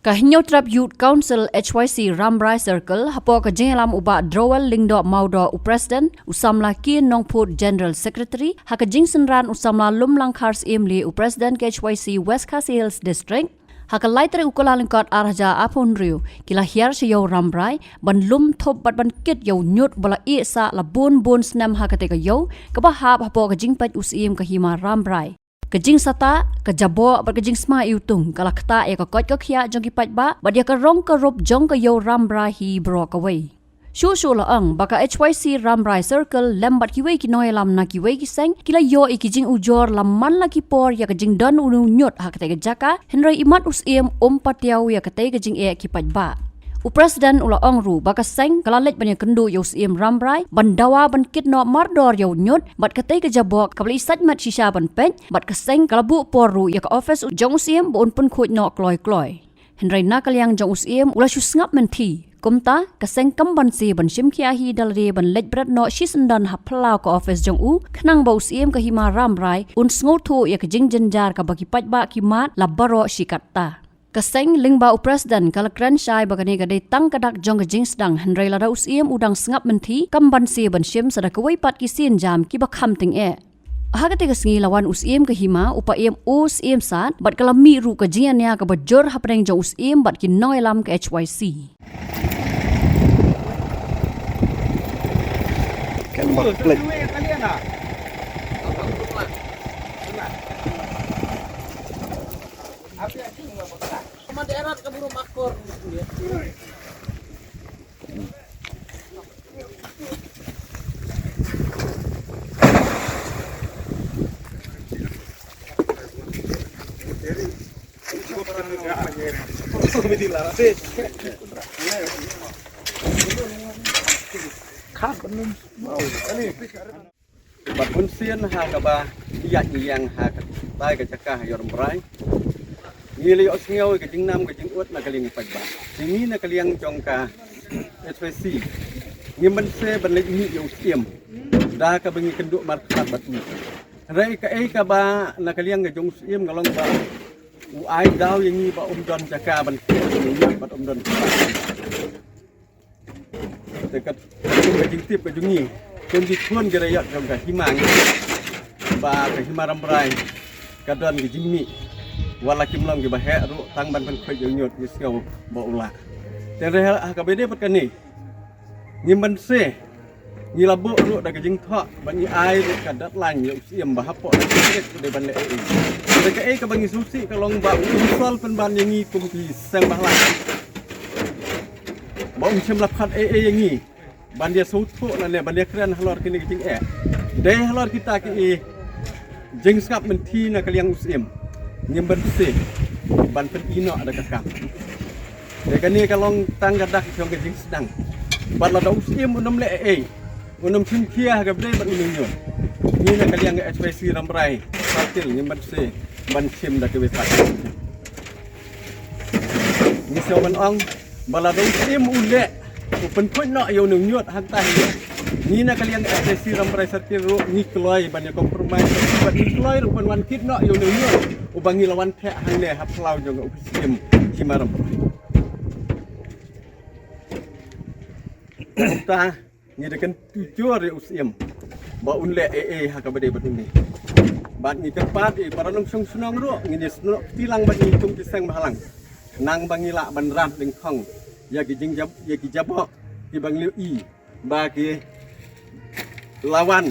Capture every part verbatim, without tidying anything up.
Ka Hynñiewtrep Youth Council H Y C Rambrai Circle, hapoh ka jingïalam u Bah Drowell Lyngdoh Mawdoh u President, u samla Kian Nongphut General Secretary, ha ka jingsynran u samla Lumlangkhar Syiemlieh u President K H Y C West Khasi Hills District, ha ka lai tarik u Kyllalyngkot ar hajar arphew hynriew, ki la hiar sha ïew Rambrai, ban lum thup bad ban kit ïa u ñiut ba la ïeh sah la bun bun snem ha katei ka ïew, kaba hap hapoh ka jingpeit u Syiem ka Hima Rambrai. Ka jingsahtah, ka jaboh, bad ka jingsma iwtung, ka la ktah ïa ka koit ka khiah jong ki paidbah, bad ïa ka rong ka rup jong ka ïew Rambrai hi baroh kawei. Shuh shuh la ong, ba ka H Y C Rambrai Circle, lem bad kiwei ki nongïalam na kiwei ki seng, ki la ïoh ïa ki jingujor, la man la ki por ïa ka jingdon une u ñiut ha katei ka jaka, hynrei imat u Syiem, um patiaw ïa katei ka jingeh ki paidbah. U President u la ong ruh, ba ka seng, ka la leit ban ïakynduh ïa u Syiem Rambrai, ban dawa ban kit noh mardor ïa u ñiut, bad katei ka jaboh, kaba la i sait mat shisha ban peit, bad ka seng, ka la buh por ruh ïa ka office jong u Syiem, ba un pynkhuid noh kloi kloi. Hynrei na ka liang jong u Syiem, u la shu sngap mynthi. Kumta, ka seng kam banse ban shim khia hi da lade ban leit bret noh shisyndon ha phyllaw ka office jong u, khnang ba u Syiem ka Hima Rambrai, un sngewthuh ïa ka jingjynjar kaba ki paidbah ki mad, la baroh shi katta. Ka seng lyngba u President ka la kren shai ba kane ka dei tang ka dak jong ka jingsdang, hynrei lada u Syiem u dang sngap mynthi, kam banse ban shim sa da kawei pat ki sienjam kiba kham tyngeh. Ha katei ka sngi la wan u Syiem ka Hima, u Paiem O Syiem Sad, bad ka la mih ruh ka jingïania kaba jur hapdeng jong u Syiem bad ki nongïalam ka H Y C. Bad bunsien ha kaba ïaid ngi ïeng ha katai ka jaka ha Ïew Rambrai, ngi la ïohsngew ïa ka jingnam ka jingud na ka liang ki paidbah. Te ngi na ka liang jong ka H Y C, ngim banse ban leit mih ïa u Syiem da kaba ngi kynduh markhmat bad u. Hynrei kaei kaba na ka liang ka jong u Syiem ka long ba u ai daw ïa ngi ba um don jaka ban kit ïa ngi bad um don jaka. Te kat kum ka jingtip ka jong ngi, kum ki khun ki raiot jong ka Hima ngi, ba ka Hima Rambrai ka don ki jingmih, wat la kim long kiba heh ruh, tang ban pynkhuid ïa u ñiut ngi sngew ba u lah. Te hynrei ha kaba ïadei bad kane, ngim banse, ngi la buh ruh da ka jingthoh ba ngi ai ruh ka deadline ïa u Syiem ba hapoh ka tarik u dei ban leh ei ei. Te kaei kaba ngi sngewsih ka long ba u ym sngewsih pynban ïa ngi kum ki seng bhalang, ba um shym la khot ei ei ïa ngi ban ïa sngewthuh lane ban ïa kren halor kine ki jingeh. Dei halor kita ki jingsngap mynthi na ka liang u Syiem, ngim banse ban pyni noh da ka kam. Te kane ka long tang ka dak jong ka jingsdang. Bad lada u Syiem un ym leh ei ei, un ym shim khia ha kaba ïadei bad une u ñiut, ngi na ka liang ka H Y C Rambrai Circle ngim banse ban shim da kiwei pat. Ngi sngew ban ong ba lada u Syiem u leh, u pynkhuid noh ïa une u ñiut hangta hi, ngi na ka liang ka H Y C Rambrai Circle ruh ngi kloi ban ïa compromise, bad ngi kloi ruh ban wan kit noh ïa une u ñiut uba ngi la wan theh hangne ha phyllaw jong u Syiem Hima Rambrai. Ta ngi da kyntu jur ïa u Syiem ba un leh ei ei ha kaba ïadei bad une. Bad ngi kyrpad ïa para nongshong shnong ruh, ngin ïa snoh kti lang bad ngi kum ki seng bhalang, khnang ba ngi lah ban rat lyngkhong ïa ki jingjab, ïa ki jaboh kiba ngi la ïohi ba ki la wan,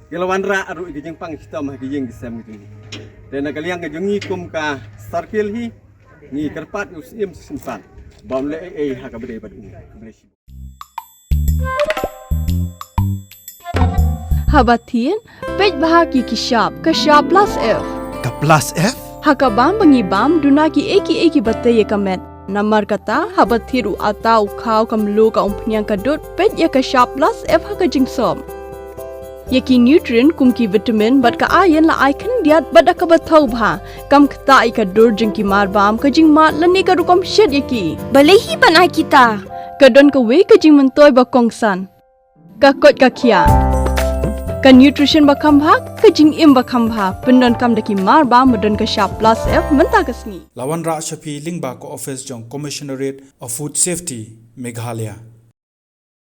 ki la wanrah ruh ïa ki jingpang shitom ha ki ïing ki sem ki jong ngi. Te na ka liang ka jong ngi kum ka circle hi, ngi kyrpad ïa u Syiem Syiemlieh ba un leh ei ei ha kaba ïadei bad une. Khublei shibun. Haba thied, peit bha ki ki shap, ka shap plus F. Ka plus F? Ha ka bam ba ngi bam, duna kiei kiei kiba tei ïa ka met. Namar kata, haba thied u atta, u khaw, ka mluh, ka umphniang, ka dud, peit ïa ka shap plus F ha ka jingsop. Ïa ki nutrient kum ki vitamin bad ka iron la ai khyndiat bad da kaba thaw bha. Kam ktah ïa ka dur jong ki marbam, ka jingmad lane ka rukom shet ïa ki. Balei hi ban ai kita? Ka don kawei ka jingmyntoi ba kongsan. Ka koit ka khiah. Ka nutrition ba kham bha, ka jingim ba kham bha, pyndonkam da ki mar ba, ba don ka shap plus F mynta ka sngi. La wanrah sha phi lyngba ka office jong Commissionerate of Food Safety, Meghalaya.